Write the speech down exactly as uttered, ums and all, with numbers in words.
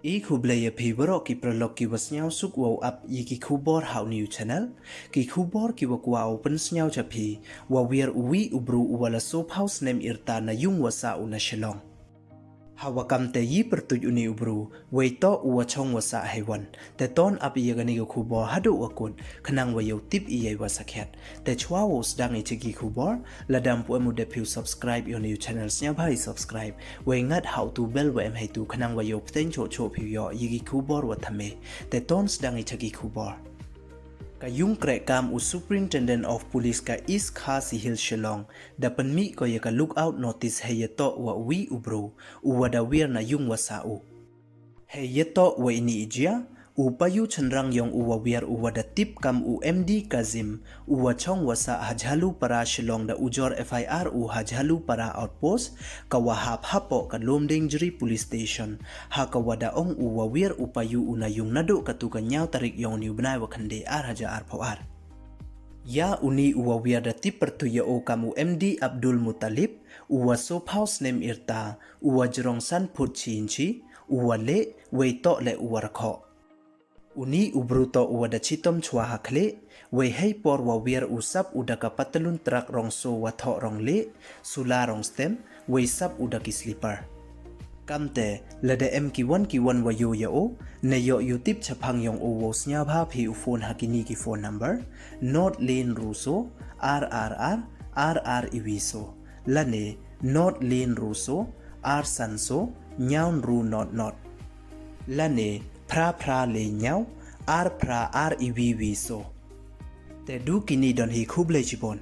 I khublei ya phi waroh ki paralok ki wa sniawsuk wow ap ya ki khubor ha u new channel. Ki khubor ki wa kwah u pynsniaw cha phi, wa wiar u wi u bru u wa la soophaw snem yrta na yung wa sah u na Shillong. Ha wa kam te yi pyrtuit u ni u bru, wei toh u wa chong wa sah hei wan. Te ton ap ya kani ka khubor haduh wa kut, khnang wa yow tip i ya i wa sakhiat. Te chwa wow sdang i cha ki khubor, lada ym pu em u dep phi u subscribe ya u new channel, sniawbha i subscribe, wei ngat ha u tu bell wa em hei tu, khnang wa yow pteng choh choh phi u yoh ya ki khubor wa thymme. Te ton sdang i cha ki khubor. Ka yung kreh kam u Superintendent of Police ka East Khasi Hills Shillong, da pynmih ko ya ka lookout notice hei ya toh wa u wi u bru, u wa da wiar na yung wa sah u. Hei ya toh wa ini i jia, u payu chynrang yong u wa wiar u wa da tip kam u M D Kazim, u wa chong wa sah ha Jhalupara Shillong da ujor F I R u ha Jhalupara Outpost, ka wa hap hapoh ka Lumdiengjri Police Station, ha ka wa da ong u wa wiar u payu u na yung naduh ka tu ka nyaw tarik yong u ni u bnai wa khyndai ar hajar arphaw ar. Ya u ni u wa wiar da tip pyrtuit ya o kam u M D Abdul Muttalib, u wa soophaw snem yrta, u wa jrong san phut chi inchi, u wa leh, wei toh le u wa rakhoh. U ni u bru toh u wa da chitom chwa ha khlieh, wei hei por wa wiar u sap u da ka patalun truck rong so wa thoh rong leh, sula rong stem, wei sap u da ki slipper. Kam te, lada em ki wan ki wan wa yoh ya o, ne yoh u tip chaphang yong o, wow sniawbha phi u phone ha kini ki phone number, not lin ru so, ar ar ar, ar ar i wi so. Lane, not lin ru so, ar san so, nyaw ru not not. Lane, phra phra le nyaw, ar phra ar i wi wi so. Te du kini don hi, khublei chibon.